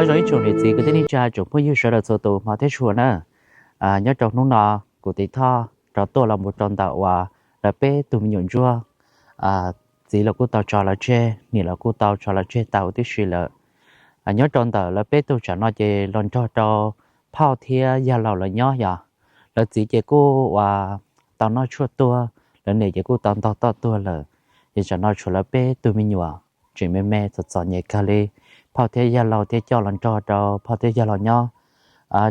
Nyob zoo ib tsoom niam txiv kwv tij neej tsa tsoom phooj ywg sawv daws txhua tus hmov thiab tshua na. Nyob rau hnub no kuv Teev Thoj rov tuaj los mus rau ntawm uas lawv peb tug me nyuam ntsuag, txiv los kuj tau tso lawv tseg, niam los kuj tau tso lawv tseg tau huv tib si lawm. Nyob rau ntawm lawv peb tug tsam no ces los nrog rau phauj thiab yawg laus lawv nyob yom. Lawv txiv ces kuj uas tau noj tshuaj tuag, lawv niam ces kuj tau ntog toj tuag lawm. Ces tsam no tshuav lawv peb tug me nyuam tseem me me txom txom nyem kawg li. Phauj thiab yawg laus thiaj coj los nrog rau phauj thiab yawg laus nyob.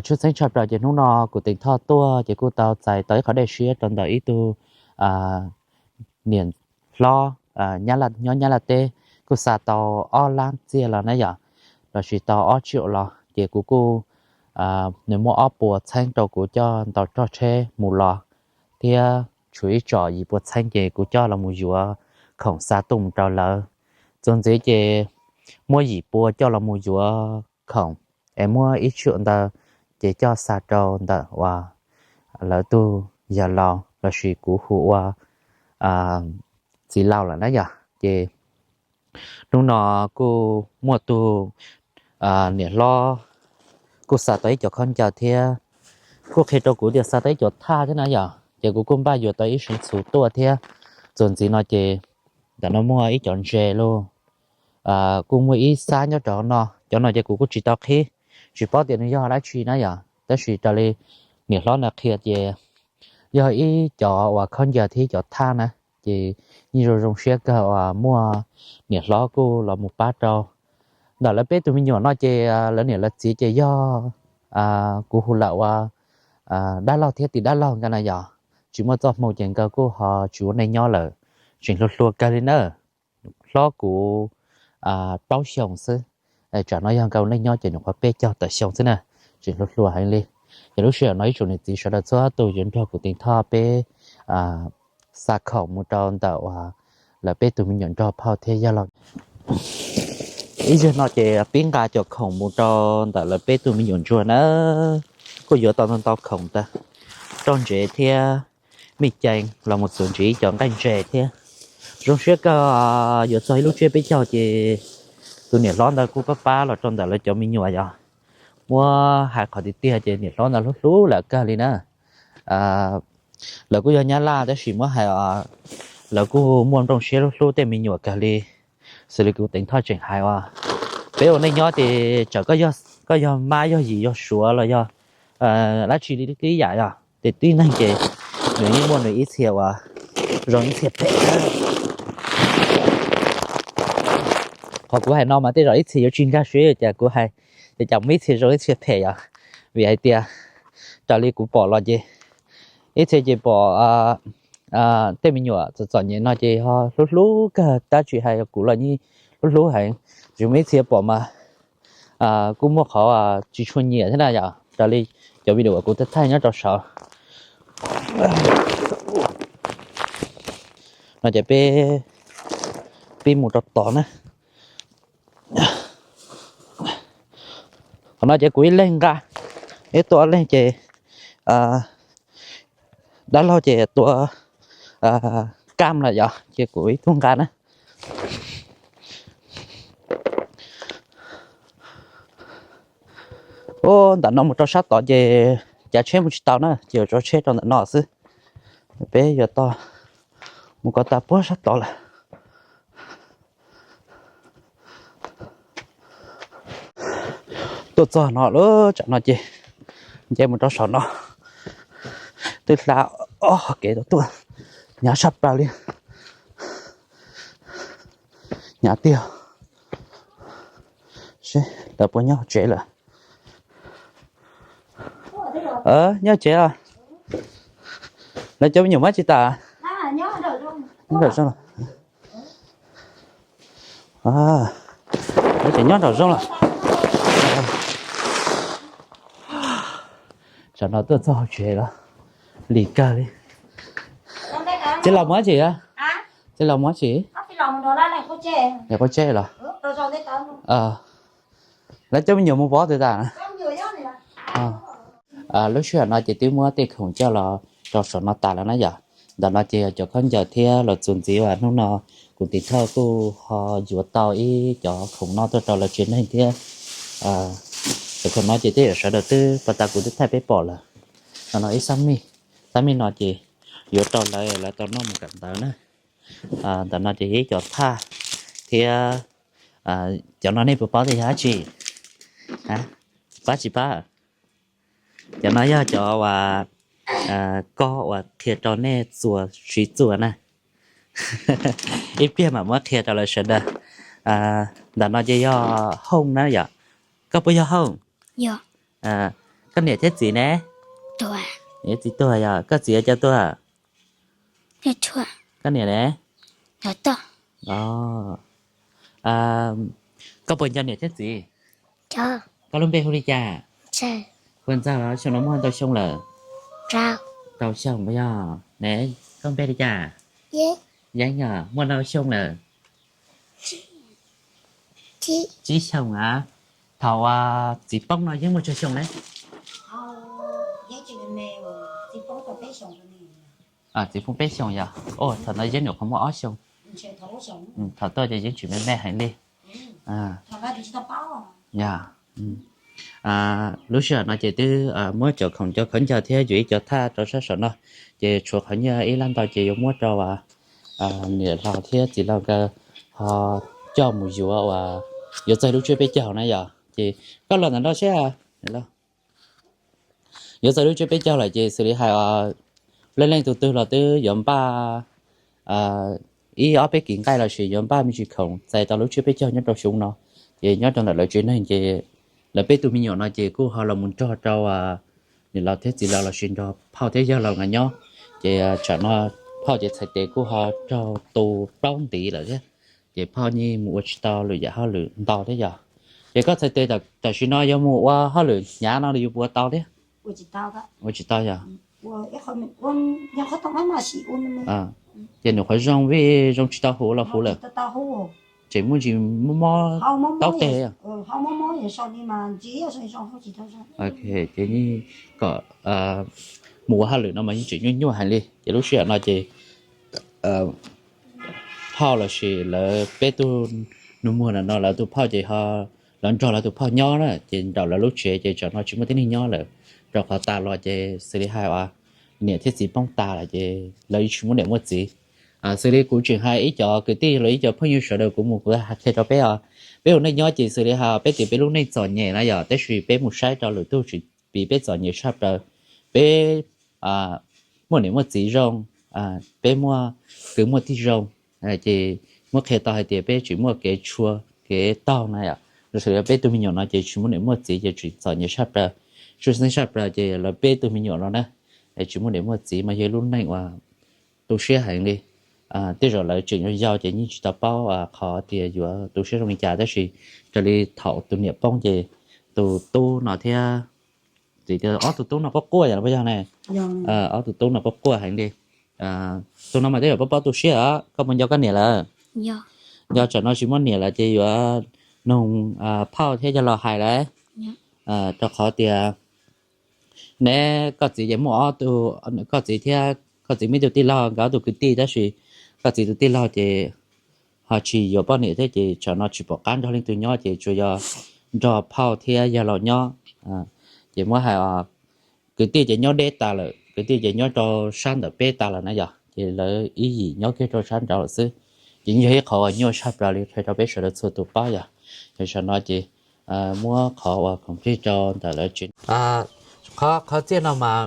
Tshwj xeeb tshaj plaws ces hnub no kuv Teev Thoj tuaj ces kuj tau txais tau ib qhov dej siab rau ntawm ib tug niam hlob nyob Nyab Laj teb, kuj xa tau ob lab txiaj los na yom, lossis tau ob tsib los, ces kuv kuj, nws muaj ob puas txheeb rau kuv coj ntaus rog tsheb mus los, thiab tshuav ib tsom yim puas txheeb ces kuv coj los mus yuav khoom xa tuaj mus rau lawv. Txuas ntxiv ces muab yim pua coj los mus yuav khoom, es muab ib tsum ntawd ces coj xa rau ntawm uas lawv tug yawg laus lossis kuv hu ua txiv laus lawm na yom. Ces hnub no kuj muaj tus niam hlob kuj xa tau ib co khaub ncaws thiab kuj qhia rau kuv tias xa tau ib co thaj thiab na yom, ces kuv kuj npaj yuav tau ib seev txhuv tuaj thiab. Txuas ntxiv no ces ntawm no muaj ib co ntses los, kuj muaj ib xab nyob rau no, cov no ces kuv kuj tsis tau qhib, tsis paub tias nws yog dab tsi na yom, tab sis raws li niam hlob no qhia ces yog ib co uas khaub ncaws thiab ib co thaj na, ces yeej zoo zoo siab kawg uas muaj niam hlob kuj los mus pab rau. Ntawm lawv peb tug me nyuam no ces lawv niam lawv txiv ces yog kuv hu lawm uas dab laug thiab tis dab laug nkawd na yom, tsis muaj txoj hmoo ces nkawd kuj ho tsis ua neej nyob lawm, tseem hluas hluas kawg li na. Hlob kuv plaub xyoos xwb, tsam no yog nkawd ua neej nyob ces nyuam qhuav peb caug tawm xyoo xwb na, tseem hluas hluas heev li. Ces lub sij hawm no ib tsoom niam txiv sawv daws txhua tus yuav nrog kuv Teev Thoj peb xa khoom mus rau ntawm uas lawv peb tug me nyuam ntsuag phauj thiab yawg laus. Ib zaug no ces pib nqa cov khoom mus rau ntawm lawv peb tug me nyuam ntsuag na, kuj yuav tau ntau ntau khoom ntawd, roj ntsev thiab mij cees los mus txuas ntsis ib co nqaij ntses thiab. Zoo siab kawg yuav txog ib lub tsiab peb caug ces tus niam hlob ntawd kuj pab pab los rau ntawm lawv cov me nyuam yom. Muab hais qhov tiag tiag ces niam hlob ntawd hlub hlub lawv kawg li na. Lawv kuj yog Nyab Laj tab sis muab hais lawv kuj muaj nplooj siab hlub hlub tej me nyuam kawg li. Xws li kuv Teev Thoj tseem hais uas peb ua neej nyob ces tsam koj yog mab yog yim yog suav los yog dab tsi li tib yam yom, ces tib neeg ces nws yeej muaj nws ib txhia uas zoo ib txhia phem. Qhov kuv hais no mas tej zaum ib txhia yuav tsis nkag siab cas kuv hais, ces cas muaj ib txhia zoo ib txhia phem yom. Vim hais tias raws li kuv pom los ces ib txhia ces pom tej me nyuam txom txom nyem no ces ho hlub hlub kawg, tab tsis hais kuv los yeej hlub hlub heev. Tsis muaj ib txhia pom mas kuj muaj qhov tsis tshua nyiam thiab na yom. Raws li cov video uas kuv thaij nyob rau saud no ces peb pib mus rau tod na. Qhov no ces kuv ib leeg nqa, ib tug ob leeg ces dab laug ces tua kam lawm yom, ces kuv ib tug nqa na. Ub, ntawm no mus rau sab tod ces cav tsheb mus tsis tau na, ces yuav tso tsheb rau ntawm no xwb. Peb yuav tau mus kom tag puag sab tod lawm. Tuaj txog no lawm, tsam no ces nce mus rau saum no, twb hla ob kev tau tuaj, hnyav sab plaws li, hnyav tiag. Seb lawv puas nyob tsev lawm. Nyob tsev os. Lawv cov me nyuam muab tsis tas. Lawv tsev nyob nram zoov lawm. Tsam no tuaj txog hauv tsev los lim kawg li. Txiv laus mus dab tsi? Txiv laus mus dab tsi? Lim qub tseb los? Lawv coj me nyuam mus pov twg tas? Lub sij hawm no ces twb muab tej khoom coj los rau saum no tas lawm na yom. Ntawm no ces yog cov khaub ncaws thiab los txuas ntxiv uas hnub no kuv Tim Thoj kuj ho yuav tau ib cov khoom noj tuaj rau lawv tsev neeg thiab. Tam sim no ces tej zaum sawv daws twb pom tas, kuv twb thaij peb pom lawm. Ntawm no ib xab mij, xab mij no ces yuav rau lawv, lawv tau noj mus kawm ntawv na. Ntawm no ces yog ib cov thaj thiab. Cov no nej puas paub tias yog dab tsi? Pab tsis pab? Cov no yog cov uas koj uas qhia rau nej txuas siv txuas na. Ib pliag mam muab qhia rau lawv sawv daws. Ntawm no ces yog hooj na yom. Koj puas yog hooj? Koj niam thiab txiv ne? Niam txiv tuag yog koj txiv cov tuag? Koj niam ne? Koj puas nco niam thiab txiv? Koj lub npe hu li cas? Puas ntxaug los xyoo no muaj ntau xyoo lawm? Rau xyoo puas yog ne? Koj npe li cas? Yeeb yog muaj ntau xyoo lawm? Tsib xyoo a. Thaum txiv poob no yeeb muaj tsawg xyoo ne? Txiv poob peb xyoos yog. Thaum no yeeb nyuam qhuav muaj ob xyoo. Thaum tuaj ces yeeb tseem me me heev li. Yog. Lub sij hawm no ces twb muab cov khoom cov khaub ncaws thiab yuav ib co thaj rau sab saum no, ces tshuav qhov nyiaj ib lab ntau ces yuav muab rau niam laus thiab txiv laus nkawd ho coj mus yuav uas yuav txog lub tsiab peb caug na yom. Ces koj los ntawm no seb. Yuav txog lub tsiab peb caug lawm ces xws li hais leej leej tug twg los twb yuav npaj ib ob peb kis nqaij lossis yuav npaj me ntsis khoom txais tau lub tsiab peb caug nyob rau xyoo no. Ces nyob rau ntawm lawv tsev neeg ces lawv peb tug me nyuam no ces kuj ho los mus nrog rau niam laus thiab txiv laus lossis nrog phauj thiab yawg laus nkawd nyob. Ces tsam no phauj ces txhais tes kuj ho raug tu plaub ntiv lawm thiab, ces phauj yeej mus ua tsis tau lwm yam hauj lwm ntau thiab yog. Ces koj txhais tes tam sim no yuav mus ua hauj lwm hnyav no los yus puas ua tau thiab? Ua tsis tau yog. Ces nws qhuav zoo vij zoo tsis tau huv los huv lawm? Tseem muaj ntsis mob mob taub teg. Ces yeej kom mus ua hauj lwm no mas yeej tseem nyuaj nyuaj heev li. Ces lub sij hawm no ces phauj lossis lawv peb tug nus muag no lawv tus phauj ces ho lawv nrog lawv tus phauj nyob na, ces nraum lawv lub tsev ces tsam no tsis muaj tib neeg nyob lawm, rau qhov tas los ces xws li hais uas niam thiab txiv poob tas lawm ces lawv tsis muaj niam muaj txiv. Xws li kuv tseem hais ib co kwv tij los ib co phooj ywg sawv daws kuv mus kuv qhia rau peb os. Peb ua neej nyob ces xws li hais peb tias peb lub neej txom nyem na yom, tab sis peb mus saib rau lwm tug tsis piv peb txom nyem tshaj plaws. Peb muaj niam muaj txiv zoo, peb muaj kwv muaj tij zoo, ces muab qhia tau hais tias peb tsis muaj kev tshua kev taug na yom. Xws li peb tug me nyuam no ces tsis muaj niam muaj txiv ces tseem txom nyem tshaj plaws, tshwj xeeb tshaj plaws ces lawv peb tug me nyuam no na, tsis muaj niam muaj txiv mas yog ib lub neej uas tu siab heev li. Tej zaum lawv tseem yau yau ces yeej tsis tau paub qhov tias yuav tu siab zoo li cas, tab sis raws li thaum tus niam poob ces tus tub no thiab, txiv tias ob tug tub no quaj quaj yom los puas yog ne? Ob tug tub no quaj quaj heev li. Tus no mas tej zaum paub paub tu siab os. Koj puas nco koj niam lawm? Nco, tsam no tsis muaj niam lawm ces yuav nug phauj thiab yawg laus hais lawm. Rau qhov tias neb koj txiv ces muaj ob tug, koj txiv thiab koj txiv muaj ib tug tij laug nkawd ob tug kwv tij, tab sis koj txiv tus tij laug ces ho tsis yuav poj niam thiab ces tsam no tsis pom qab nrog leej twg nyob ces tsuas yog nrog phauj thiab yawg laus nyob. Ces muab hais kwv tij ces nyob deb tas lawm, kwv tij ces nyob rau sab ntawm peb tas lawm na yom, ces lawv ib yim nyob kiag rau sab nraud lawm xwb. Ces yog ib qhov uas nyuaj tshaj plaws li qhia rau peb sawv daws txhua tus paub yom. Ces tsam no ces muab qhov uas khoom plig rau ntawm lawv tsev. Qhov, qhov txiaj no mas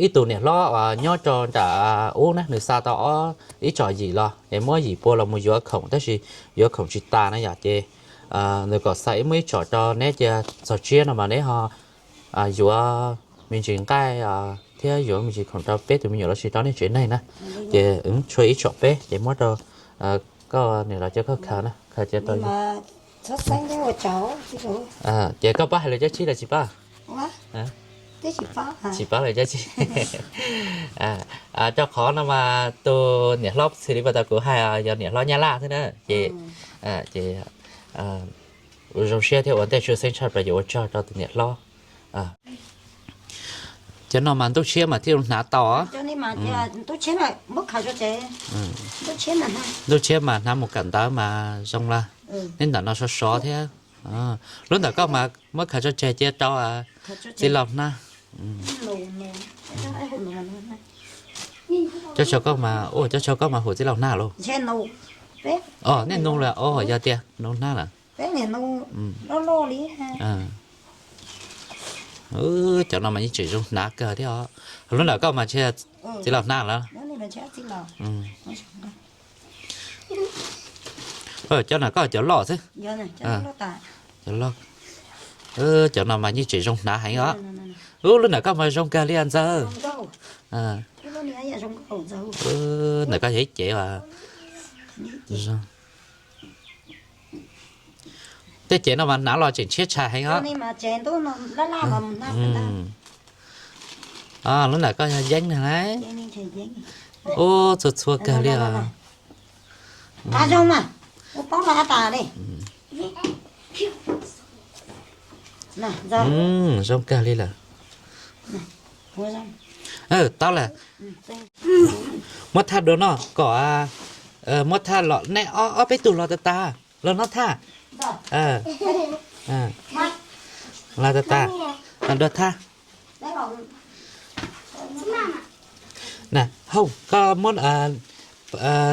ib tug niam hlob uas nyob rau nram ub na nws xa tau ob ib tsom yim los es muab yim pua los mus yuav khoom tab sis yuav khoom tsis tas na yom, ces nws kom xa ib muaj ib tsom rau neb cia txog tsiab no mas neb ho yuav me ntsis nqaij thiab yuav me ntsis khoom rau peb tus me nyuam lossis rau nej tsev neeg na. Ces tshuav ib tsom peb ces muab rau koj niam laus coj koj khaws na, khaws cia tau. Ces koj paub hais lus Cab Tshib los tsis paub? Tsis paub lus Cab Tshib. Rau qhov no mas tus niam hlob xws li puag ta kuv hais yog niam hlob Nyab Laj xwb na, ces, ces zoo siab thiab ua ntej tshwj xeeb tshaj plaws yuav ua tsaug rau tus niam hlob. Cov no mas ntuj tshiab mas thiaj hnav tau. Ntuj tshiab mas hnav mus kawm ntawv mas zoo lawm. Neb ntawm no sov sov thiab. Lub ntawm koj mas muab khaws tso tseg cia rau txiv laus hnab. Cov sau koj mas, ua cov sau koj mas hu txiv laus hnab lauj. Os, nej nug lawm, os, yog tias nug hnab lawm. Cov no mas yeej tseem zoo hnav kawg thiab os. Lub ntawm koj mas ntshe txiv laus hnab lawm. Cov ntawm koj cov loj xwb. Cov loj. Cov no mas yeej tseem zoo hnav heev os. Ub, lub ntawm koj mas zoo kawg li ntxawg. Ntawm koj yog ib cev. Tej cev no mas hnav los tseem tshiab tshaj heev os. Lub ntawm koj yog yeeb na lauj. Ub, txhua txhua kawg li os. Zoo kawg li lawm. Tau lawm. Muab thaj dua noj kom, muab thaj los nej ob peb tug los tas tas, los noj thaj. Los tas tas, dua thaj. Hauj, koj muab,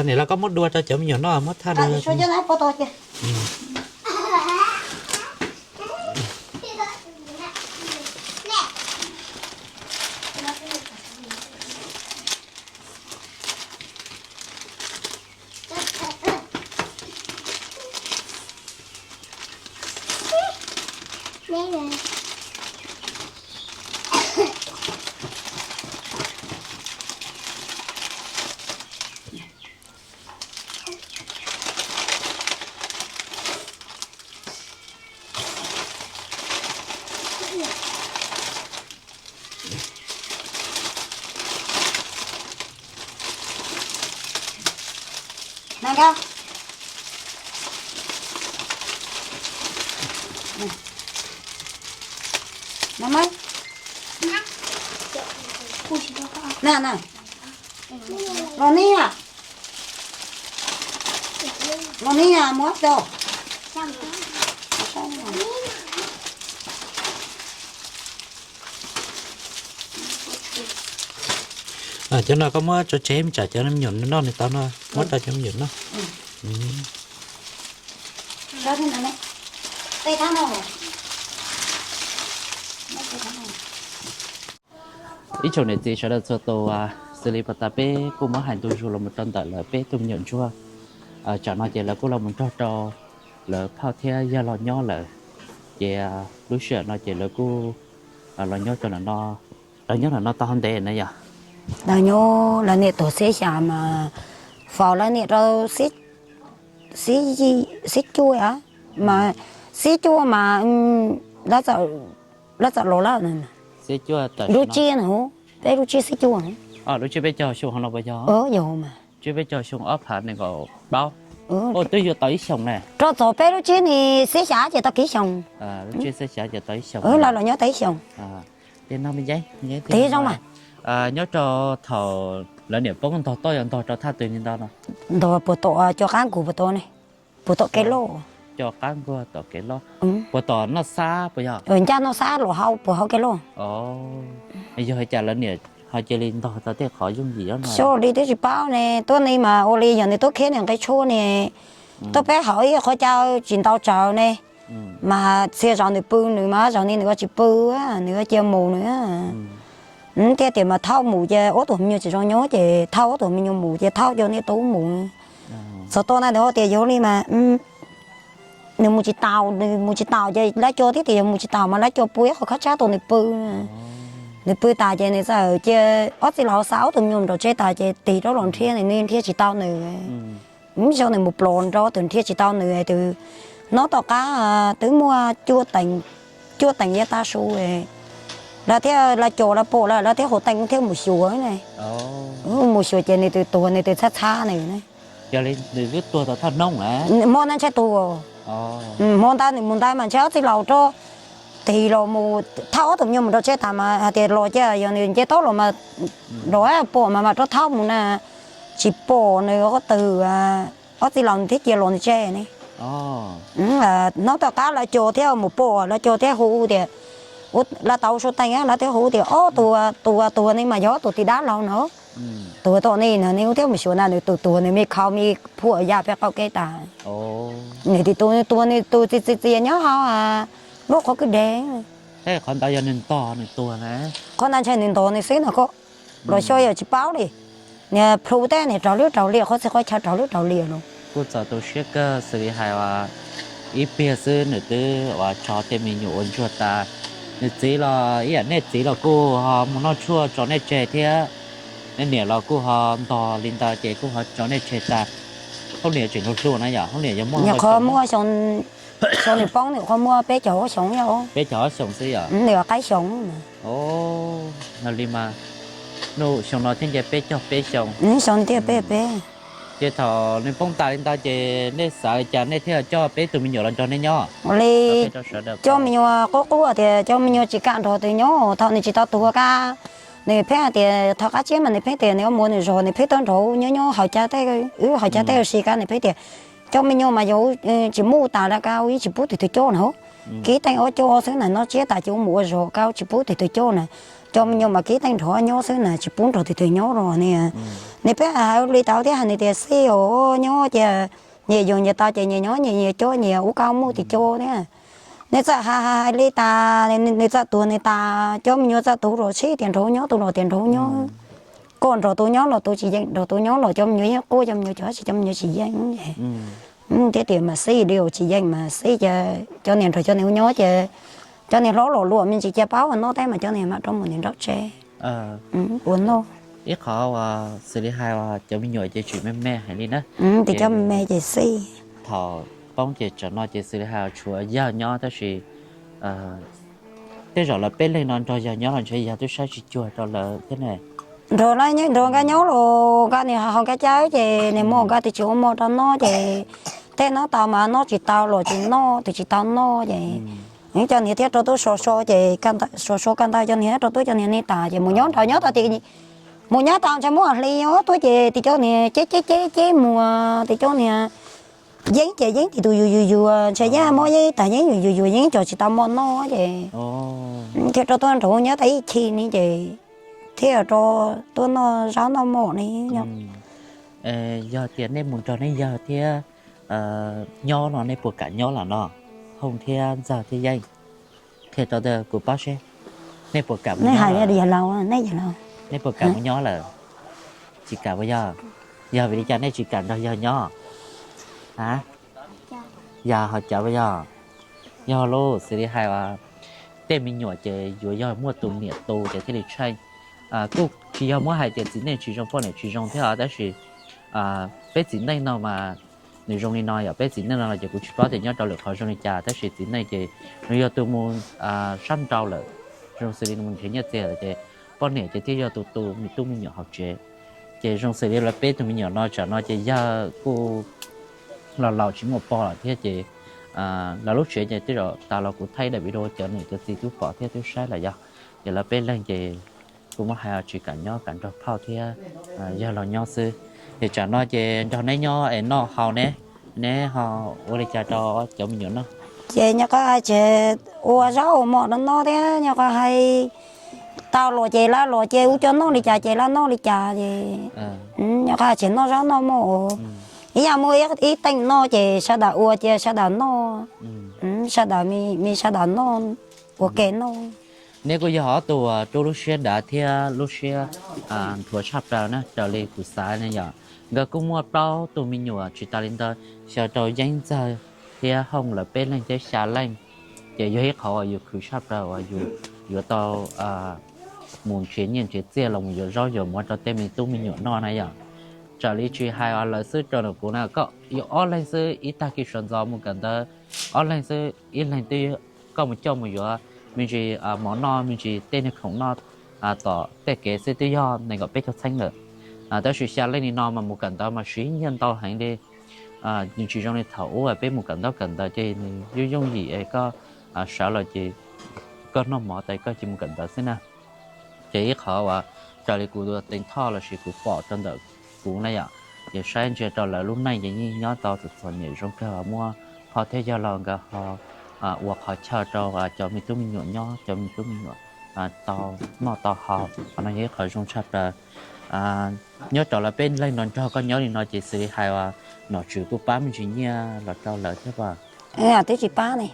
niam laus koj muab dua rau cov me nyuam noj, muab thaj dua. Los ne, los ne, muab rau. Cov no koj muab tso tseg, tsam cov me nyuam noj nws tau no, muab rau cov me nyuam noj. Ib tsoom niam txiv sawv daws txhua tus, xws li puag ta peb kuj muab hais ntu zus los mus rau ntawm lawv peb tug me nyuam ntsuag. Tsam no ces lawv kuj los mus nrog rau lawv phauj thiab yawg los nyob lawm. Ces lub sij hawm no ces lawv kuj los nyob rau, los nyob ntawm no tau ntev na yom? Lawv nyob lawv niam tuag xiab xya mas faus lawv niam rau xiab cuaj, mas xiab cuaj mas lawv txawm los lawm. Lub tsiab no, peb lub tsiab xiab cuaj. Lub tsiab peb caug xyoo no puas yog? Yog mas. Tsiab peb caug xyoo ob phav nees nkaum plaub. Twb yuav tau ib xyoos ne. Rau txog peb lub tsiab ni xiab xya ces tau kiv xyoos. Lub tsiab xiab xya ces tau ib xyoos. Lawv los nyob tau ib xyoos. Tig zoo mas. Nyob rau thaum lawv niam poob ntog toj yog ntog rau thaj twg li ntawd no? Ntog puag tom cov qab nkuag puag tom ne, puag tom kev loj. Cov qab nkuag tom kev loj. Puag tom noj xab puas yog? Ncaj noj xab los hauv puag hauv kev loj. Yog hais cas lawv niam ho cia li ntog tau tej qhov yooj yim no? Xyov li twb tsis paub ne, tuab neeg mas ua li yog nws tuaj khiav nws nqe tshuaj ne, tuaj peb hauv ib qhov chaw tsis ntau tsawg ne, mas txhia zaus nws pw nws mas zaum no nws ua tsis pw, nws ua cia mus nws. Thiab tias mas thauj mus ces ob tug me nyuam tsis zoo nyob ces thauj ob tug me nyuam mus ces thauj cov niam tub mus. Txog tau na nws ho tias yog li mas nws mus tsis taus, nws mus tsis taus ces lawv coj thiab tias yog mus tsis taus mas lawv coj pw ib qhov khob tshab rau nws pw. Nws pw tas ces nws txawm cia ob txiv laus xa ob tug me nyuam nram tsev tas ces tig rov los nrhiav nws, nws nrhiav tsis tau nws. Ib zaug nws mus plos nrog ob tug nrhiav tsis tau nws, tus nyob tom qab twb muaj cuaj teev yav tav su, lawv thiaj lawv coj lawv pom lawm lawv thiaj hu teej thiaj mus xyuas ne. Mus xyuas ces nws tus tuag nws tus txhab txhab nws ne. Yog li nws twb tuag tau thaj hnub lawm. Hmo ntawd ntshe tuag. Hmo ntawd nws mus ntawd mas ntshe ob txiv laus rov tig los mus thauj ob tug me nyuam mus nram tsev tas mas hais tias los cia yog nws nce taub los mas los pom mas mas rov thauj mus na, tsis pom nws ob tug, ob txiv laus nws thiaj cia los nws tsev ne. Hnub tom qab lawv cog thiab mus pom lawv cog thiab hu tias, lawv tau suab teeg lawv thiaj hu tias, ob tug, tus tuag ne mas yog tus tij dab laug no. Tuag tom ne no ne, wb thiaj mus xyuas na, nws tus tuag nws me khau me phuam ya peb qaum kev tas. Nws tus tuag nws tus txias txias txias nyob hauv lub qhov kwj deg. Qhov ntawd yog nws ntog nws tuag na. Qhov ntawd ntshe nws ntog nws xwb no koj. Los xyov yog tsis paub li. Niag plhu tej niag raug lub raug liam, qhov txhia qhov chaw raug lub raug liam no. Kuj txaus tu siab kawg, xws li hais ib pliag xwb nws twb ua tso tej me nyuam ua ntsuag tas. Nws txiv los ib yam nej txiv los kuj ho mus noj tshuaj tso nej tseg thiab. Nej niam los kuj ho ntog li ntawd ces kuj ho tso nej tseg tas. Hauj niam tseem hluas hluas na yom, hauj niam yog muaj qhov muaj xyoo, nws poob nws qhov muaj peb caug ob xyoos yom. Peb caug ob xyoos xwb yom. Nws qaib xyoo. Yog li mas, xyoo no thiaj nce peb caug peb xyoo. Xyoo thiaj peb peb. Ces thaum nws poob tas li ntawd ces nej xav li cas nej thiaj coj peb tug me nyuam los nrog nej nyob? Li coj me nyuam qub qub tias coj me nyuam tsis kam nrog tus nyob thaum nws tsis tau tuag kab. Nws pheej hais tias thaum qab tsib mas nws pheej tias nws ua muam nws zog nws pheej tuaj nrog nyob nyob hauv cab tej, wb hauv cab tej ua si kab nws pheej tias coj me nyuam mas yog tsis muaj tas li kab ua ib tsis pub tus twg coj na. Kib teej ob coj xwb na, noj tsiab tas ces ua mus ua zog kab tsis pub tus twg coj na. Coj me nyuam mas kib teej nrog nyob xwb na, tsis pub nrog tus twg nyob los ne. Nws pheej hais li tau thiab hais nws tias xij os nyob ces nyias yug nyias tau ces nyias nyob nyias nyias coj nyias ub kab muaj tus coj thiab. Nws txawm hais hais li tas, nws txawm tuag nws tas, coj me nyuam txawm tuag los sib tias nrog nyob, tus los tias nrog nyob. Koj nrog tus nyob los tus tsis yeem, nrog tus nyob los cov me nyuam yeej quaj, cov me nyuam cov tsis, cov me nyuam tsis yeem. Thiab tias mas xij li tsis yeem mas xij, cov niag nrog cov niag ua nyob ces cov niag hlob los luam me ntsis cia pab ua noj teb mas cov niag mam rov mus niag nraub tsev ua noj. Ib qhov uas xws li hais cov me nyuam ces tseem me me heev li na. Tias cov me me ces xij. Thaum poob ces tsam no ces xws li hais tshuav yawg nyob tab sis tej zaum lawv peb leeg no nrog yawg nyob los ntshe yawg twb saib tsis cuag rau lawv thiab ne. Nrog lawv nrog nkawd nyob los nkawd niag haus nkawd cawb ces niag muaj nkawd twb tsis ua muag rau noj ces tej noj tau mas noj tsis tau los tsis noj, twb tsis tau noj ces cov niag thiaj rau tuaj so so ces so so kaj ntawd cov niag rau tuaj cov niag ne tas ces mus nyob nrog nyob tau tias mus nyob tau ntshe muaj hli tuaj ces tias cov niag ceb ceb ceb ceb mus tias cov niag yeeb ces yeeb tsis tus yus yus yuav ntshe yeeb muab yeeb tag yeeb yus yus yuav yeeb cov tsis tau muaj noj ces thiaj rau tuaj nrog nyob tau ib chim ne ces thiaj rau tuaj noj zaub noj mov ne. Yog tias nej mus nrog nej yawg thiab nyob no nej puas kam nyob lawm no? Hooj thiab Ntxawg thiab Yeej, qhia rau kuv paub seb nej puas kam mus nyob lawm? Nej puas kam mus nyob lawm? Tsis kam puas yog? Yog vim li cas nej tsis kam nrog yawg nyob? A, yog ho cas puas yog? Yog lauj, xws li hais tej me nyuam ces yuav yog muaj tus niam tu ces thiaj li tsheej. Kuj tsis yog muab hais tias txiv neej tsis zoo poj niam tsis zoo thiab os, tab sis peb txiv neej no mas nws zoo li no yom, peb txiv neej no ces kuv tsis paub tias nyob rau lwm qhov zoo li cas, tab sis txiv neej ces nws yog tus mus sab nrau lawm, zoo xws li nws mus nrhiav nyiaj txiag lawm ces poj niam ces thiaj yog tus tu me tub me nyuam hauv tsev. Ces zoo xws li lawv peb tug me nyuam no tsam no ces yawg kuj los laus tsis muaj pog lawm thiab ces lawv lub tsev ces tej zaum tas los kuv thaij daim video cov niam cov txiv twb pom thiab twb saib lawm yog. Ces lawv peb leeg ces kuv muab hais tsis kam nyob kam nrog phauj thiab yawg los nyob xwb. Ces tsam no ces nrog neb nyob es noj haus ne, neb ho ua li cas rau cov me nyuam noj? Ces nyuam qhuav hais tias ua zaub ua mov rau noj thiab nyuam qhuav hais tau los ces lawv los ces ua cov noj li cas ces lawv noj li cas ces nyuam qhuav hais tias noj zaub noj mov ua ib yam muaj ib teem noj ces sawv daws ua cia sawv daws noj, sawv daws me sawv daws noj ua ke noj. Neb kuj yog ob tug uas rub lub siab dav thiab lub siab nthuav tshaj plaws na, raws li kuv xav ne yom. Nkawd kuj muaj plaub tug me nyuam, tsis tas li ntawd xyaw rau Yeeb Ntxawg thiab Hooj lawv peb leeg thiab xya leej. Ces yog ib qhov uas yus khwv tshaj plaws uas yus yuav tau mus nrhiav nyiaj nrhiav txiaj los mus yuav zaub yuav mov rau tej me tub me nyuam noj na yom. Raws li tsis hais lawv xwb rau ntawm kuv na, koj yus ob leeg xwb ib tag kis sawv ntxov mus kawm ntawv, ob leeg xwb ib leeg twb koj mus coj mus yuav me ntsis mov noj me ntsis tej niag khoom noj tom tej kev xwb twb yog nees nkaum peb caug txheeb lawm. Tab sis xya leej li no mas mus kawm ntawv mas siv nyiaj ntau heev li. Nws tsis zoo li thaum ub peb mus kawm ntaub kawm ntawv ces nws yooj yooj yim es koj sawv los ces koj noj mov tas koj cia mus kawm ntawv xwb na. Ces ib qhov uas raws li kuv teev thoj lossis kuv pom rau ntawm kuv na yom, ces saib ntsia rau lawv lub neej ces yeej nyob tau txom txom nyem zoo kawg, muab phauj thiab yawg laus nkawd ho ua qhov chaw rau cov me tub me nyuam nyob, cov me tub me nyuam tau noj tau haus, qhov no yog ib qhov zoo tshaj plaws. Nyob rau lawv peb leeg no nrog koj nyob li no ces xws li hais uas nom tswv kuj pab me ntsis nyiaj los rau lawv thiab puas? Twb tsis pab ne.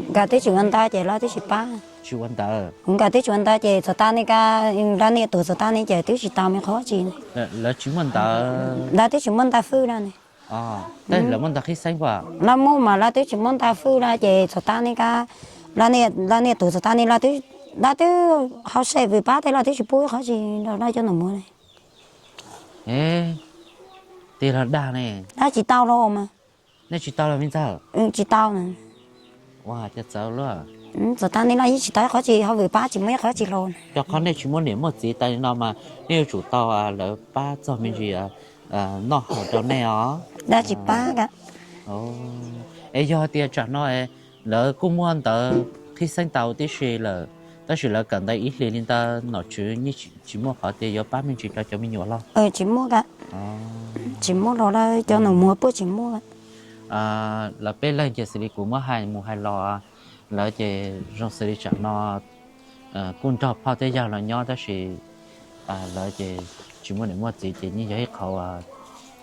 Nkawd twb tsis ua ntawv ces lawv twb tsis pab. Tsis ua ntawv. Nkawd twb tsis ua ntawv ces txog tag ne, lawv niam tuag txog tag ne ces twb tsis tau me qhov tsi. Lawv tsis muaj ntawv. Lawv twb tsis muaj ntawv fwj na ne. Tab sis lawv muaj ntawv qhib xeeb puas? Lawv muaj mas lawv twb tsis muaj ntawv fwj na ces txog tag ne, lawv niam tuag txog tag ne, lawv twb hauj sem vwm pab thiab lawv twb tsis pub qhov tsi rau lawv cov nom muam li. Tig los dag ne. Lawv tsis tau los mas. Nej tsis tau los me ntxawg? Tsis tau. Ua cas txawv luaj. Txog tag ne lawv yeej tsis tau ib qhov tsi, ho vwm pab tsis muaj ib qhov tsi los. Rau qhov nej tsis muaj niam muaj txiv tas li no mas nej yuav tsum tau lawv pab txog me ntsis noj haus rau nej os. Lawv tsis pab. Es yog tias tsam no lawv kuj muaj ntawv qhib xeeb tau tib si lawm, tab sis lawv kawm ntawv ib hlis li ntawd nom tswv yeej tsis muaj qhov tias yuav pab me ntsis rau cov me nyuam los? Tsis muaj, tsis muaj los lawv cov nom muam puab tsis muaj. Lawv peb leeg ces xws li kuv muab hais mus hais los, lawv ces zoo xws li tsam no kuj nrog phauj thiab yawg los nyob tab sis lawv ces tsis muaj niam muaj txiv ces yeej yog ib qhov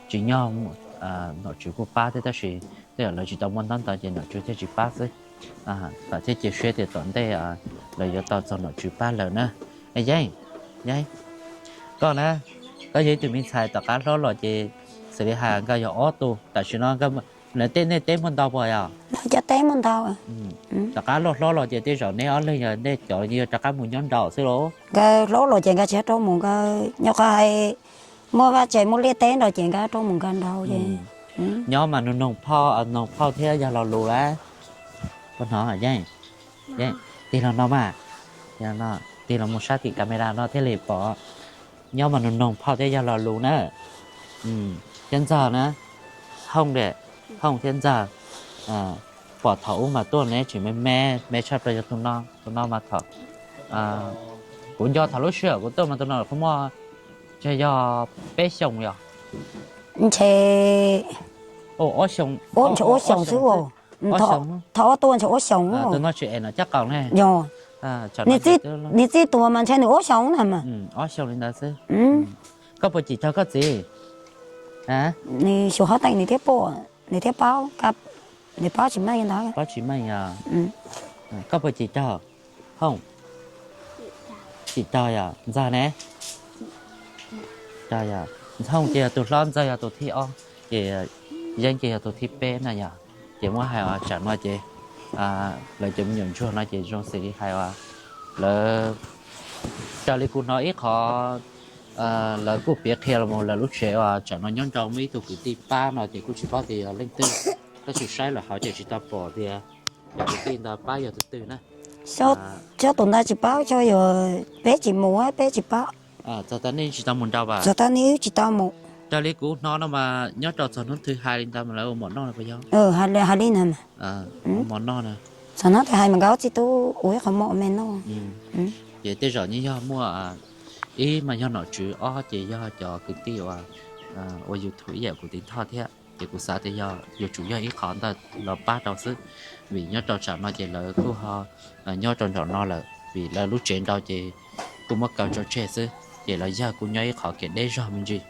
tsis nyog, nom tswv kuj pab thiab tab sis tej zaum lawv tsis tau muaj ntaub ntawv ces nom tswv thiaj tsis pab xwb. Vam thiab cia siab tias tom ntej lawv yuav tau txog nom tswv pab lawm na. Yeeb, Yeeb, koj na, koj yog ib tug me ntxhais tom qab hlob los ces xws li hais nkawd yog ob tug, tam sim no lawv tej nej teb muaj ntau puas yog? Lawv cov teb muaj ntau. Tom qab loj hlob los ces tej zaum neb ob leeg yog nej cov yog rov qab mus nyob nraum xwb los? Nkawd hlob los ces nkawd tsis rov mus, nkawd nyob qhov hais muaj vaj tse muaj liaj teb nraud ces nkawd rov mus nkawd nraud ces. Nyob mas nug noog phauj, noog phauj thiab yawg laus lus lawm. Koj hnov, Yeeb, tig los no mas, tig los mus sab tim camera no thiaj li pom. Nyob mas nug noog phauj thiab yawg laus lus na. Thiab ntxawg na, Hooj, Hooj thiab ntxawg, pom thaum ub mas tuaj neb tseem me me, me tshaj plaws yog tus no, tus no mas thaum, kuv nco thaum lub sij hawm kuv tuaj mas tus no kuj muaj, ntshe yog peb xyoos yog? Ntshe, ntshe ua xyoos xwb. Thaum ob tuaj ntshe ua xyoos. Tus no tsis es no caj qaum ne. Yog, nws txij tuag mas ntshe nws ua xyoos na mas. Ob xyoos li ntawd xwb. Koj puas cim raug koj txiv? Nws xyuas hov teem nws thiaj pom, nws thiaj paub, nws paub tsis meej li ntawd. Paub tsis meej yog. Koj puas cim raug? Hooj, cim raug yog. Ntxawg ne? Ntxawg, Hooj ces yog tus hlob, ntxawg yog tus thib ob, ces Yeeb ces yog tus thib peb na yog. Ces muab hais tsam no ces lawv cov me nyuam ntsuag no ces zoo xws li hais lawv, raws li kuv hnov ib qho, lawv kuj piav qhia los mus lawv lub tsev uas tsam no nyob nrog muaj ib tug kwv tij pab no ces kuj tsis paub tias yog leej twg, tab sis saib lawm hauv ces tsis tau pom tias cov kwv tij ntawd pab yog tus twg na. Xyov tus ntawd tsis paub, xyov yog peb tsis mus peb tsis paub. Txog tag nej tsis tau mus nrau as? Txog tag nej wb tsis tau mus. Raws li kuv hnov no mas nyob rau txog hnub twg hais li ntawd mas lawv ua mov noj no puas yog? Hais li ntawd mas. Ua mov noj na. Txog hnub twg hais mas nkawd ob txiv tub ua ib qho mov me noj. Ces tej zaum yeej yog muaj, ib mas yog nom tswv, ob ces yog cov kwv tij uas ua YouTube ib yam kuv tiv thoj thiab. Ces kuv xav tias yog yuav tsum yog ib qho ntawd los pab rau xwb, vim nyob rau tsam no ces lawv kuj ho nyob rau nraum no lawm, vim lawv lub tsev nrau ces kuj muab kaw tso tseg xwb, ces lawv yawg kuj nyob ib qho kev deb zog me ntsis.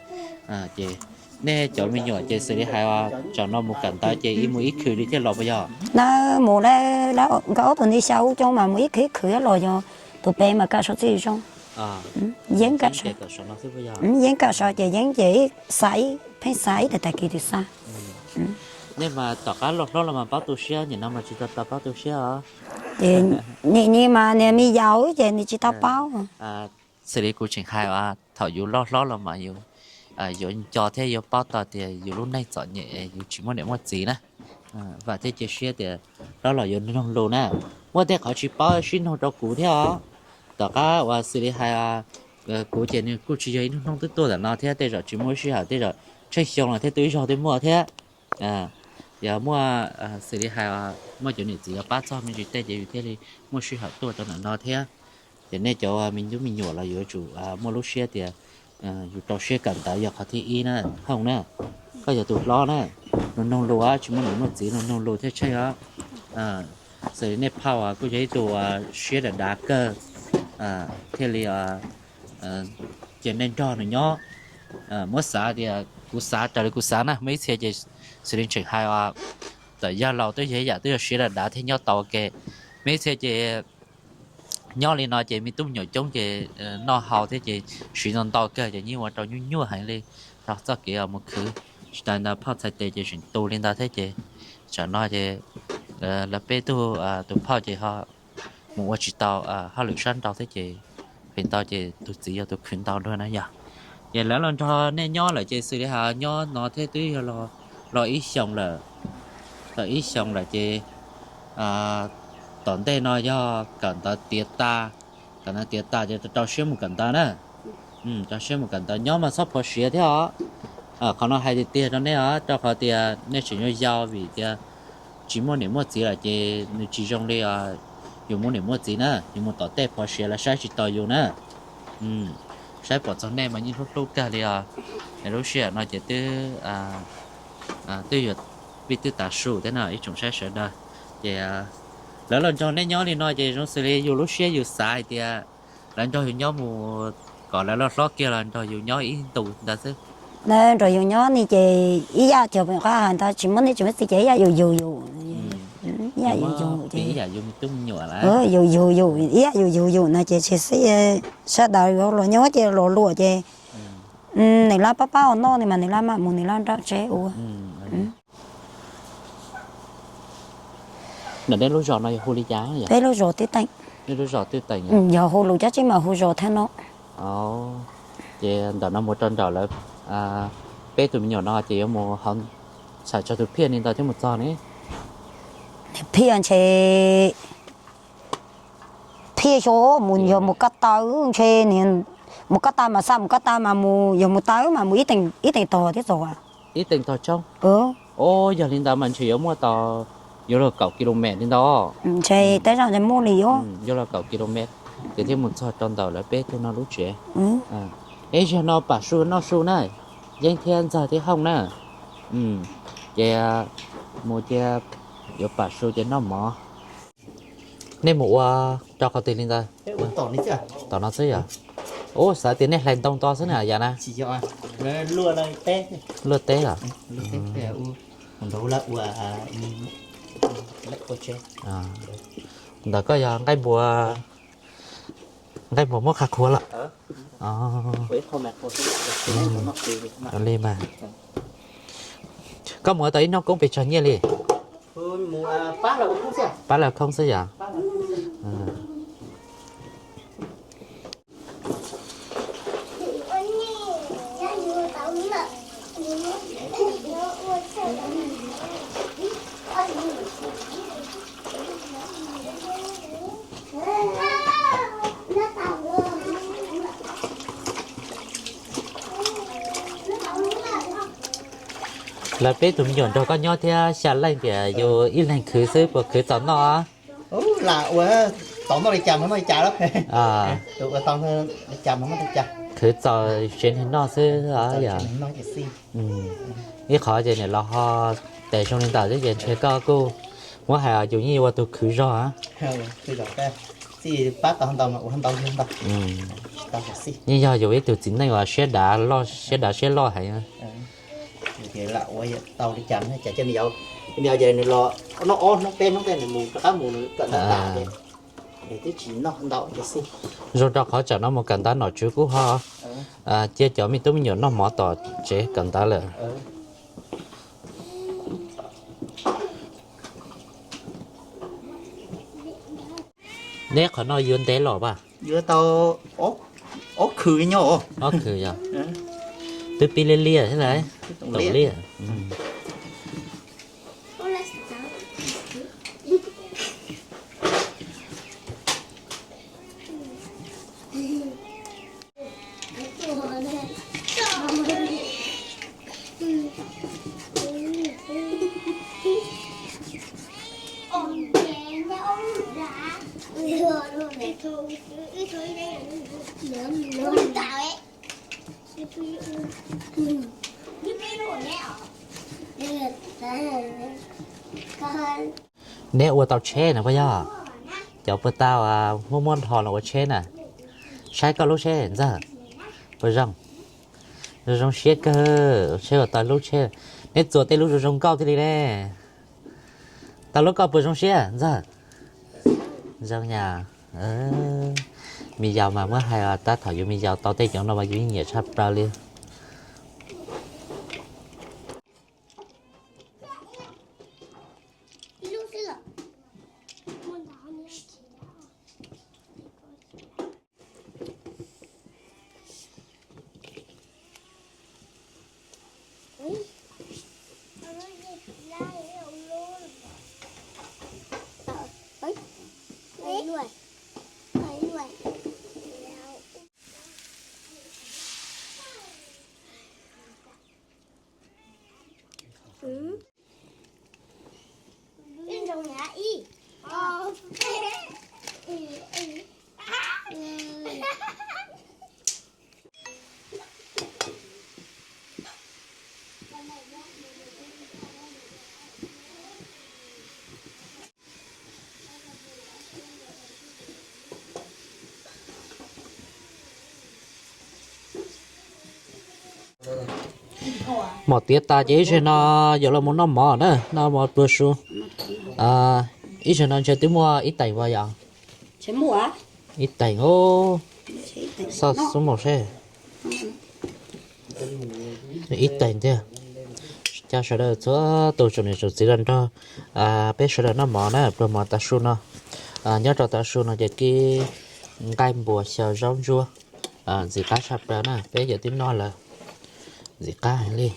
Ces nej cov me nyuam ces xws li hais tsam no mus kawm ntawv ces ib mus ib khwv li thiaj los puas yog? Lawv mus, nkawd ob tug nti xya ub coob mas mus ib khwv ib khwv los, yog tus pem mas kaw so txij zoo. Yeeb kaw so, Yeeb kaw so ces Yeeb ces xa ib, pheej xa ib tag tag kis twb xa. Nej mas tom qab loj hlob los mas paub tu siab, nim no mas tsis tau tau paub tu siab os. Ces nim no mas niag me yaus ces nws tsis tau paub. Xws li kuv tseem hais, thaum yus loj hlob los mas yus yuav nco thiab yuav paub tau tias yus lub neej txom nyem, yus tsis muaj niam muaj txiv na. Vam thiab cia siab tias hlob los yuav noog lus na. Muaj tej qhov tsis paub sib noog rau kuv thiab os. Tom qab uas xws li hais, kuv ces nws kuj tsis yog ib hnub hnub twb tuaj ntawm no thiab, tej zaum tsis muaj sij hawm, tej zaum tsheej xyoo los thiab twb ib zaug twb muaj thiab. Yog muaj, xws li hais, muaj cov niam txiv yuav pab txog me ntsis tej ces yus thiaj li muaj sij hawm tuaj rau ntawm no thiab. Ces nej cov me tub me nyuam los yuav tsum muaj lub siab tias Yus rau siab kawm ntawv yog qhov thib ib na, Hooj na. Koj yog tus hlob na, nug noog lus, tsis muaj niam muaj txiv nug noog lus thiaj tsheej os. Xws li nej phauj kuj yog ib tug siab dav dav kawg, thiaj li cia nej nrog nws nyob. Muab xav tias kuv xav raws li kuv xav na, muaj ib txhia ces xws li tseem hais txawm yog laus twb yog ib yam twb yog siab dav dav thiaj nyob tau ua ke. Muaj ib txhia ces nyob li no ces me tub me nyuam coob ces noj haus thiab ces siv ntau ntau kawg ces yeej ua rau nyuaj nyuaj heev li rau txoj kev mus khwv. Tsis tas ntawd phauj txhais tes ces tseem tu li ntawd thiab ces tsam no ces lawv peb tug, tus phauj ces ho mus ua tsis tau hauj lwm sab nraud thiab ces feem ntau ces tus txiv yog tus khwv ntau dua na yog. Ces lawv los nrog nej nyob lawm ces xws li has nyob no thiab twb yog los ib xyoos lawm, los ib xyoos lawm ces tom ntej no yog kawm ntawv tiav tas, kawm ntawv tiav tas ces rau siab mus kawm ntawv na. Rau siab mus kawm ntawv, nyob mas txhob phov siav thiab os. Qhov no hais tiag tiag rau nej os, rau qhov tias nej tseem yau yau vim tias tsis muaj niam muaj txiv lawm ces nws tsis zoo li yus muaj niam muaj txiv na, yus mus tom tej phov siav lawv saib tsis taus yus na. Saib pom txog nej mas yeej hlub hlub kawg li os. Lub sij hawm no ces twb twb yuav pib twb tav su thiab no ib tsoom saib sawv daws. Ces lawv los nrog nej nyob li no ces zoo xws li yus lub siab yus xav hais tias lawv nrog yus nyob mus kom lawv loj hlob kiag los nrog yus nyob ib ntus ntawd xwb. Nrog yus nyob ni ces ib yam cov qab hais ntawd tsis muaj niam tsis muaj txiv ces ib yam yus yug yus, ib yam yus yug ces ib yam yus me tub me nyuam lawm, yus yug yus ib yam yus yug yus no ces tsis xij, sawv daws yuav los nyob ces los luam ces nws laj pab pab ua noj ni mas nws laj mam mus nws laj nram tsev ua. Ntawm nej lub zos no yog hu li cas? Peb lub zos Twj Teem. Nej lub zos Twj Teem yog hu lus Cab Tsib mas hu zos Thaj No. Ces ntawm no mus rau nram lawv peb tus me nyuam no ces yuav mus hauv, txhawm tso tus phiaj li ntawd thiab mus txog ne. Phiaj ntshe phiaj xyov mus yog mus kaj taw ntshe, mus kaj taw mas xa mus kaj taw mas mus yog mus taw mas mus ib teem tog thiab txog. Ib teem tog tshoob. Yog li ntawd mas ntshe yuav muaj tau, yuav luag kaum kilomev li ntawd. Ntshe tej zaum ntshe muaj li yuav, yuav luag kaum kilomev ces thiaj mus txog rau ntawm lawv peb tug no lub tsev. Es zaum no pam su noj su na, Yeeb thiab Ntxawg thiab Hooj na. Ces mus cia yuav pam su ces noj mov. Nej mus ua rau qhov twg li ntawd? Tom no xwb yom? Ub, xav tias nej hlais ntoo to xwb na yam na. Luaj teb los? Ntawm koj yog nqaij npua, nqaij npua muab qha qhuav lawm. Li mas. Koj mus tau ib hnub koob pes tsawg nyiaj li? Pab lawv khoob xwb yom? Lawv peb tus me nyuam nrog koj nyob thiab xya leej tias yus ib leeg khwv xwb puas khwv txaus noj? Lam ua tau noj li cas mas noj li cas lawm. Ua tau li cas mas noj li cas. Khwv txaus tsev neeg noj xwb os yom. Ib qhov ces niam laus ho tes zoo li ntawd xwb ces ntshe koj kuj muab hais yus yeej ua tus khwv zog. Yeej yog yus ib tug txiv neej uas siab dav loj, siab dav siab loj heev. Lam ua tau li cas, nws los noj ob hnub peb hnub tej nws mus rov qab mus nws kawm ntawv tas ces nws twb tsis noj ntau ces xij. Zoo rau qhov tsam no mus kawm ntawv nom tswv kuj ho cia cov me tub me nyuam noj mov tom tsev kawm ntawv lawm. Neb qhov no yuav ntev los pas? Yuav tau ob khw nyob. Ob khw yog? Twb pib liab liab thiab lawm. Tau liab. Neb ua tau tsheb na puas yog? Cov puag ta muaj muaj nrho los ua tsheb na. Saib koj lub seb ntxawg. Puas zoo? Zoo zoo siab kawg, seb ua tau lub tsheb. Neb txua tej lub zoo zoo nkauj thiaj li ne. Tau lub koj puas zoo siab ntxawg? Zoo yom. Me yaus mas muab hais tab thaum yus me yaus tau tej cov no mas yus yeej nyiam tshaj plaws li. Mom tiav tas ces ib zaug no yuav los mus noj mov na, noj mov pluag su. Ib zaug no ntshe twb muaj ib teem as yom? Ib teem, xoj xub mus seb. Ib teem tiag. Cov sawv daws txhua tus tsoom niam tsoom txiv los nrog peb sawv daws noj mov na, pluag mov tav su no. Nyob rau tav su no ces kib nqaij npua xyaw zaub ntsuab, ntxim qab tshaj plaws na, peb cov twb noj lawm. Ntxim qab heev li.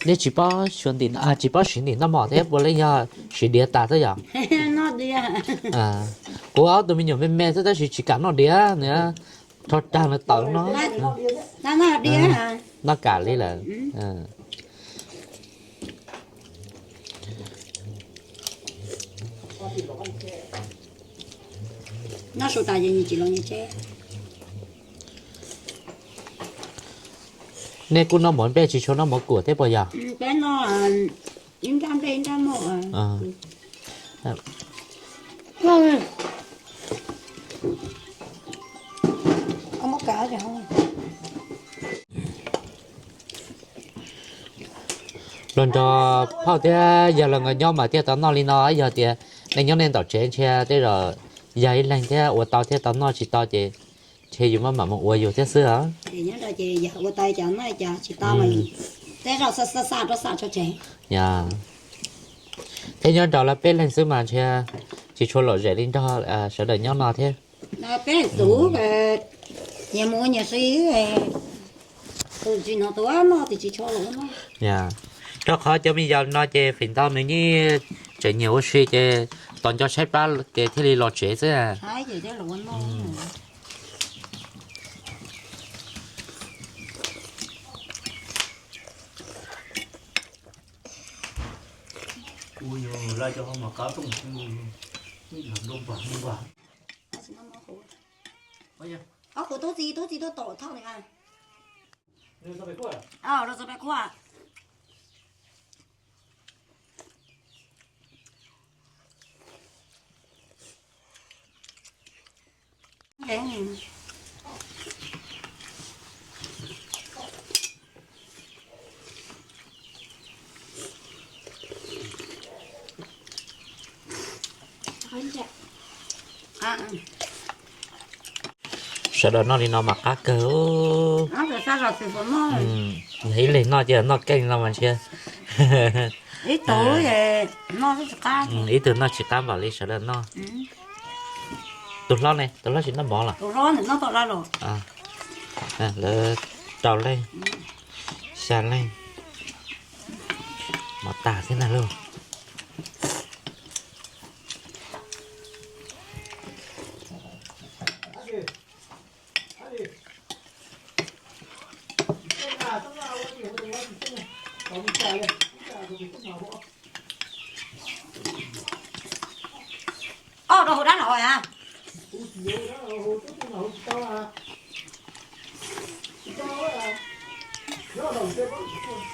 Nej tsis paub xyuas ntim, tsis paub siv ntim noj mov thiab puas leej yog siv diav tas xwb yom? Kuv ob tug me nyuam me me xwb tab sis tsis kam noj diav, rho rag nws tawm no. Noj kam li lawm. Nej kuj noj mov nplej tsis tshua noj mov kuam thiab puas yog? Los nrog phauj thiab yawg los nkawd nyob mas thiaj tau noj li no, yog tias nej nyob nej ntaus tsev ntshe tej zaum yog ib leeg thiab ua tau thiaj tau noj, tsis tau ces ntshe yus maj mam mus ua yus thiab xwb os. Thiab nyob nraud lawv peb leeg xwb mas ntshe tsis tshua lom zem li nrog sawv daws nyob no thiab. Peb leeg tus, nyias mus ua nyias si, tus tsis no tus noj tus tsis tshua los noj. Rau qhov cov me yos no ces feem ntau nws yeej tseem nyiam ua si ces tos nco tshaib plab ces thiaj li los tsev xwb. Ua yog lawv cov ho mas qab tooj, ib yam nroo npam nroo npam. Ob kuv tub txi, tub txi tuaj tom thauj li mas. Los txog pem kuaj. Sawv daws noj li no mas qab kawg. Yog ib leeg noj ces noj keej li no mas ntshe ib tug noj tsis qab npaum li sawv daws noj. Tus hlob ne, tus hlob tsis noj mov los? Lawv rau leej, xya leej, mov tas thiab na lauj. Ob, rau hauv dab no a.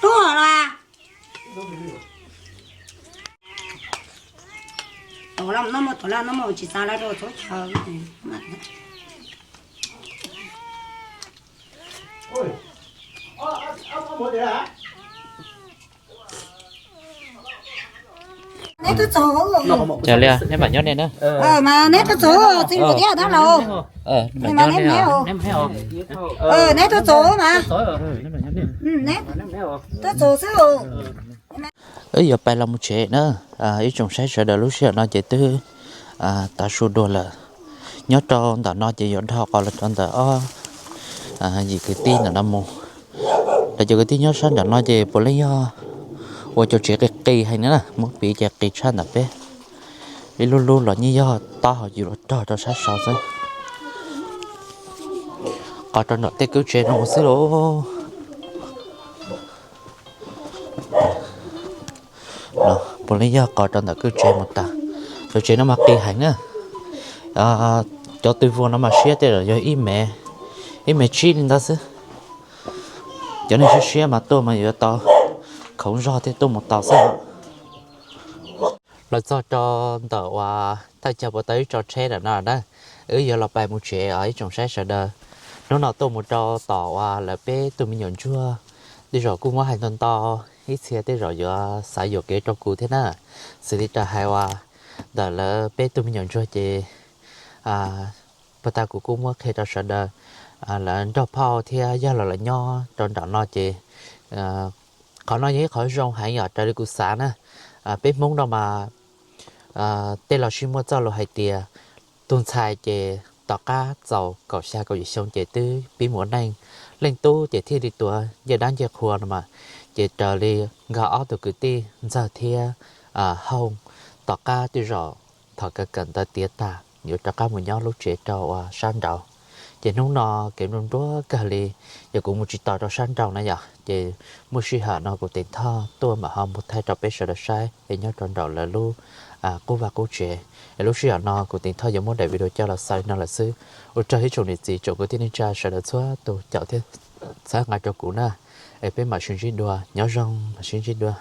Tuaj los. Tau lawm, noj mov tau lawm, noj mov tsis txaus lawm rau txhua chaw. Neb twb txog, neb mam nyob nej na. Mas neb twb txog txiv thiab dab laug. Neb twb txog mas, twb txog xwb. Wb yuav pais los mus tsev na. Ib tsoom saib sawv daws, lub sij hawm no ces twb tav su dua lawm. Nyob rau ntawm no ces yuav dhau qhov los rau ntawm ob, yim kwv tij ntawm no mus. Lawv cov kwv tij nyob sab nram no ces puav leej yog ua cov tsev qis qis heev na, muab piv ces qis tshaj ntawm peb. Ib lub lub los yeej yog taub hau yus los rog rau sab saud xwb. Qos rau nram tej kwj tsev no mus xwb lauj. Puav leej yog qos rau ntawm kwj tsev mus tas. Cov tsev no mas qis heev na. Cov tw vuas no mas siab tej zaum yog ib mev, ib mev tsib li ntawd xwb. Cov neeg siab siab mas tuaj mas yuav tau khoov zog thiaj tuaj mus tau xwb. Los txog rau ntawm uas thaj chaw puas tau ib tso tsheb ntawm no na, wb yuav los pais mus tsev os ib tsoom saib sawv daws. Hnub no tuaj mus rau tom uas lawv peb tug me nyuam ntsuag, tej zaum kuj muab hais ntau ntau, ib txhia tej zaum yuav xav yuam kev rau kuv thiab na. Xws li raws hais uas ntawm lawv peb tug me nyuam ntsuag ces puag ta kuv kuj muab qhia rau sawv daws, lawv nrog phauj thiab yawg los lawv nyob rau nram no ces qhov no yog ib qhov zoo heev yom raws li kuv xav na. Peb Hmoob no mas tej laus sib muaj txoj lus hais tias tus ntxhais ces tom qab txaus kaum xya kaum yim xyoo ces twb pib mus ua neej, leej tub ces thiaj li tuav ncej dab ncej qhua no mas, ces raws li nkawd ob tug kwv tij Ntxawg thiab Hauj tom qab tej zaum thaum kawg kawm ntawv tiav tag yuav rov qab mus nyob lub tsev rau uas sab nraud. Ces hnub no kev nruab nruab kawg li, yog kuv mus tsis tau rau sab nraud na yom, ces muaj sij hawm no kuv Teem Thoj tuaj mam ho mus thaij rau peb sawv daws saib es nyob rau nraum lawv lub qub vaj qub tsev. Es lub sij hawm no kuv Teem Thoj yuav muab daim video coj los xaus li no lawm xwb. Ua tsaug ib tsoom niam txiv tsoom kwv tij neej tsa sawv daws txhua tus caum thiab txhawb nqa rau kuv na. Es peb mam sib ntsib dua, nyob zoo mam sib ntsib dua.